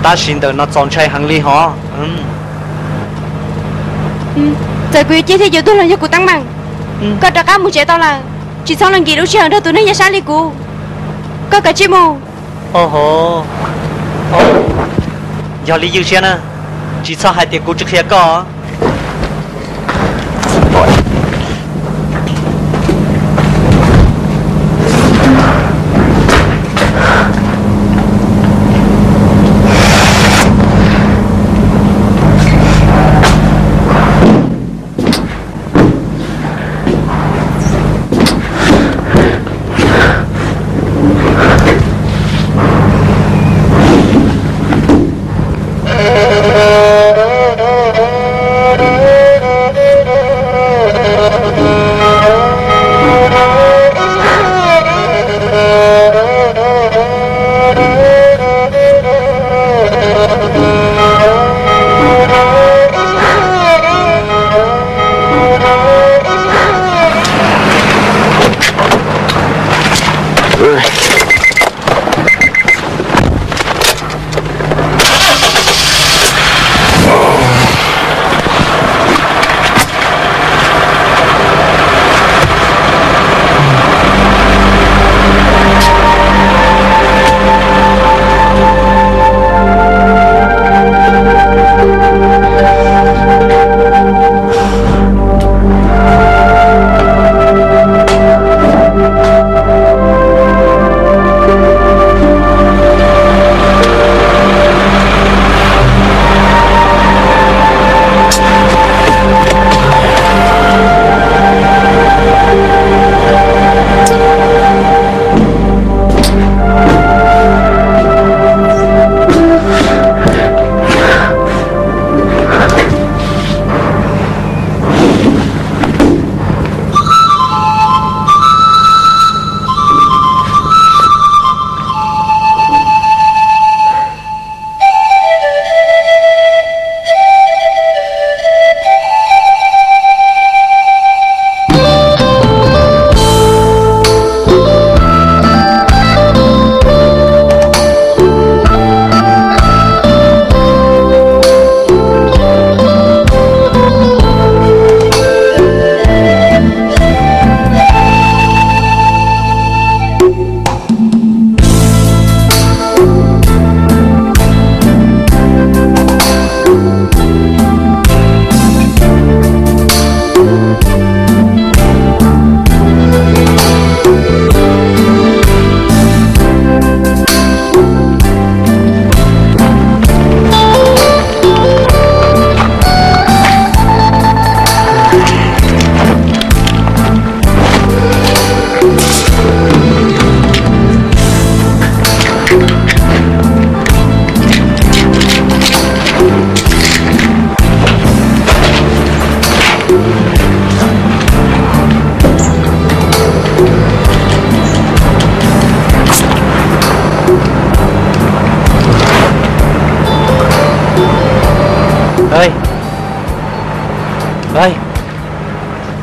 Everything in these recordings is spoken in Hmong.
Tab sis ntawm no txaus ntshai heev li hos. Txawm kuv yuav ciaj thiab yuav tuag los yog kuv teeb meem. Koj rov qab mus tsev tau lawm, tsis txhob los nkim lub sij hawm nrog tus neeg yaj sab li kuv. Koj kav tsij mus. Yog li ywj siab na, tsis txhob hais tias kuv tsis qhia koj.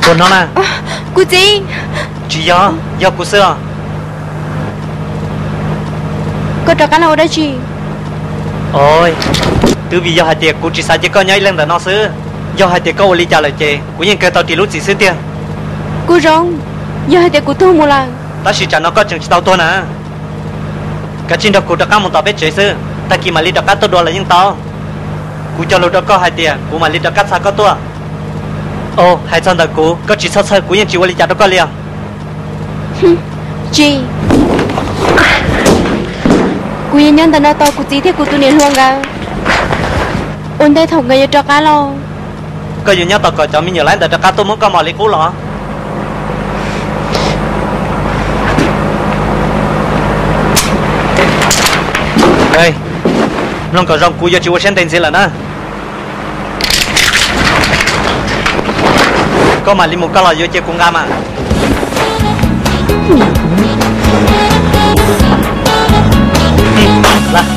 Tus no na. Kuv txiv. Tsis yog, yog kuv xwb os. Koj rov qab los ua dab tsi? Twb vim yog hais tias kuv tsis xav cia koj nyob ib leeg ntawm no xwb. Yog hais tias koj ua li cas lawm ces kuv yeej kawg tau ris lub txim xwb tiag. Kuv zoo, yog hais tias kuv tuag mus lawm. Tab sis tsam no koj tseem tsis tau tuag na. Kav tsij nrog kuv rov qab mus tom peb tsev xwb, tag kis mam li rov qab tuaj dua los yeej tau. Kuv cog lus rau koj hais tias kuv mam li rov qab txhaj koj tuaj. Hais txog ntawm kuv, koj tsis txhob txhawj, kuv yeej tsis ua li cas rau koj li os. Tsis, kuv yuav nyob ntawm no tos kuv txiv thiab kuv tus niam hluas nkawd ua ntej thaum nkawd yuav rov qab los. Koj yuav nyob tos kom cov me nyuam laib ntawd rov qab tuaj muab koj mos li qub los? Mloog kom zoo, kuv yuav tsis ua siab ntev ntxiv lawm na. Koj mam li mus koj los yuav cia kuv nqa mas.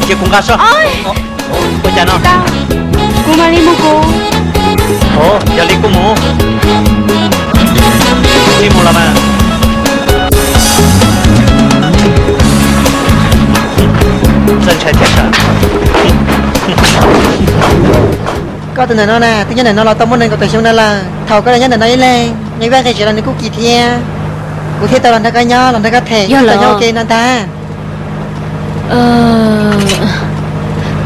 Cia kuv nqa soj. Ua cas no? Kuv mam li mus kuv. Yog li kuj mus. Tsis mus los mas. Txawj ntshai thiab sav. Koj tus ntawm no na, twb nyob ntawm no los tau muaj nees nkaum tawm xyoo no lawm. Thaum koj los nyob ntawm no ib leeg, nws vaj nqi tsev los nws kuj kis thiab. Kuv thiaj tau los nrog koj nyob, los nrog koj them, yog los nyob ua ke no ntag.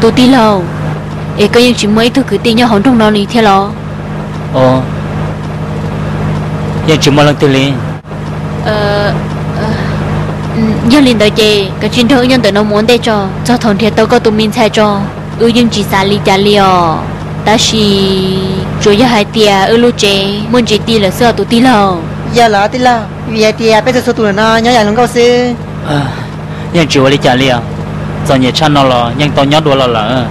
Tus tij laug, es koj yeej tsis muaj ib tug kwv tij nyob hauv nroog no li thiab los? Yeej tsis muaj leej twg li. Yog li ntawd ces koj cia li nrog wb nyob ntawm no mus ua ntej tso, txog thaum nrhiav tau koj tus me ntxhais tso. Wb yeej tsis xav li cas li os, tab sis tsuas yog hais tias wb lub tsev muaj ntsis ti lawm xwb os tus tij laug. Yog los tij laug, vim hais tias peb txhua txhua tus ntawm no nyob yam hluas nkauj xwb. Yeej tsis ua li cas li os, txom nyem tshaj no los yeej tau nyob dua los lawm.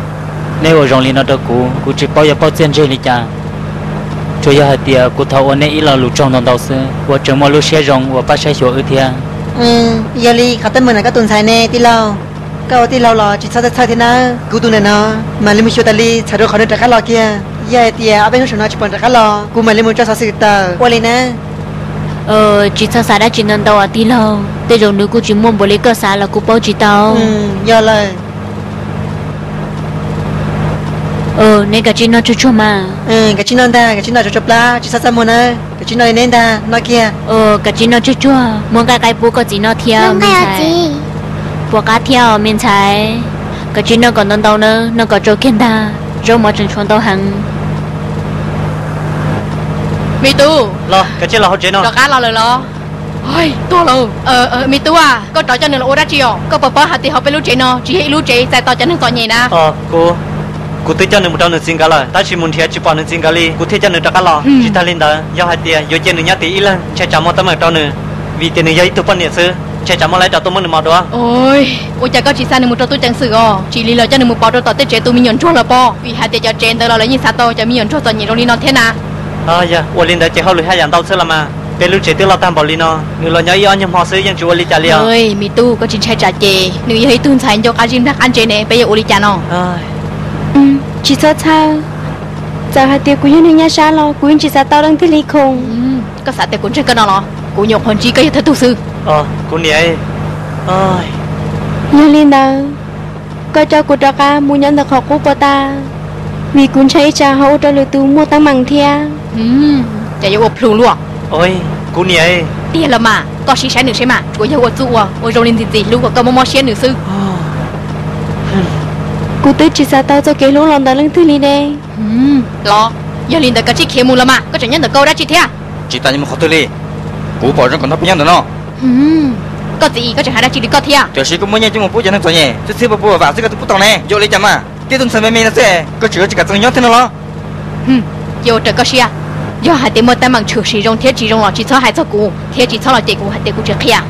Neb ua zoo li no rau kuv, kuv tsis paub yuav paub txiaj ntsig li cas. Tsuas yog hais tias kuv thov ua neb ib lo lus tsaug ntau ntau xwb, ua tseem muaj lub siab zoo uas pab saib xyuas wb thiab. Yog li qhov teeb meem ntawm koj tus ntxhais ne tij laug, koj ua tij laug los tsis txhob txhawj txhawj thiab nawb. Kuv tus ntawm no mam li mus xyuas tas li txhawm rau qhov nws rov qab los kiag. Yog hais tias ob peb hnub saum no tsis pom nws rov qab los, kuv mam li mus tso xov xwm tawm ua li na. Tsis txhob xav dab tsi ntau ntau os tij laug, tej zaum nws kuj tsis muaj npaum li koj xav los kuv paub tsis tau. Yog lawm. Neb kav tsij noj tsuag tsuag mas. Kav tsij noj ntag, kav tsij noj tsuag tsuag plab, tsis txhob txaj muag nawb, kav tsij noj li neb ntag, noj kiag. Kav tsij noj tsuag tsuag, muab nqaij qaib pub koj txiv noj thiab me ntxhais. Puas qab thiab os me ntxhais? Kav tsij noj kom ntau ntau nawb, noj kom tsau kiag ntag, zaub mov tseem tshuav ntau heev. Me tub, los kav tsij los hauv tsev no. Rov qab los lawm los? Tuag lauj. Me tub a, koj rov coj nws los ua dab tsi os? Koj puas paub hais tias hauv peb lub tsev no tsis yog ib lub tsev txais tos cov neeg txom nyem na? Kuv, kuv twb coj nws mus rau nws txiv nkawd lawm, tab sis mus nrhiav tsis pom nws txiv nkawd li, kuv thiaj coj nws rov qab los. Tsis tag li ntawd, yog hais tias yuav cia nws nyob tim ib leeg ntshai tsam muaj teeb meem rau nws, vim tias nws yog ib tug poj niam xwb, ntshai tsam muaj lawv rau tuaj muab nws mos dua. Ua cas koj tsis xa nws mus rau tub ceev xwm os, tsis li los coj nws mus pov rau tom tej tsev tu me nyuam ntsuag lawm pob? Vim hais tias cov tsev ntawd los lawv yeej xav tau cov me nyuam ntsuag txom nyem zoo li no thiab na. Yog ua li ntawd ces hauj lwm haj yam ntau xwb los mas. Peb lub tsev twb loj tag npaum li no, nws los nyob ib ob nyuag hmo xwb yeej tsis ua li cas li os. Me tub, koj tsis ntshai tsam ces nws yog ib tug ntxhais ncauj qab zib nplawg qab ntse ne, peb yuav ua li cas no? Tsis txhob txhawj, txawm hais tias kuv yog neeg nyab sab los kuv yeej tsis xav tau leej twg li khoom. Koj xav tias kuv ntseeg koj no los? Kuv nyuam qhuav ntsib koj yog thawj tug xwb. Kuv niam, yog li ntawd, koj coj kuv rov qab mus nyob ntawm qhov qub puas tau? Vim kuv ntshai ib tsam ho ua rau lwm tus muaj teeb meem thiab. Ces yuav ua plhu luaj. Kuv niam, tiag los mas, koj sim saib nws seb mas, tsuas yog ua txuj ua ua zoo li ntxim ntxim hlub kom koj mob mob siab nws xwb. Kuv twb tsis xav tau txoj kev hlub los ntawm leej twg li ne. Los, yog li ntawd koj cia li khiav mus los mas, koj tseem nyob ntawm koj ua dab tsi thiab? Tsis tas nyob mus qhov twg li, kuv pom zoo kom nrog peb nyob ntawm no. Koj txiv, koj tseem hais dab tsi li koj thiab? Tiam sis koj muaj nyiaj coj mus pub cov neeg txom nyem, txhij txhij puas puas vam xwb koj twb pub tau ne, yuav ua li cas mas? Tib tug ntxhais me me no xwb koj tseem yuav tsis kam txeev nyob thiab no los? Cia ua raws koj siab. Yog hais tias muaj teeb meem tshwm sim zoo thiab tsis zoo los tsis txhob hais txog kuv thiab tsis txhob los cem kuv hais tias kuv tsis qhia.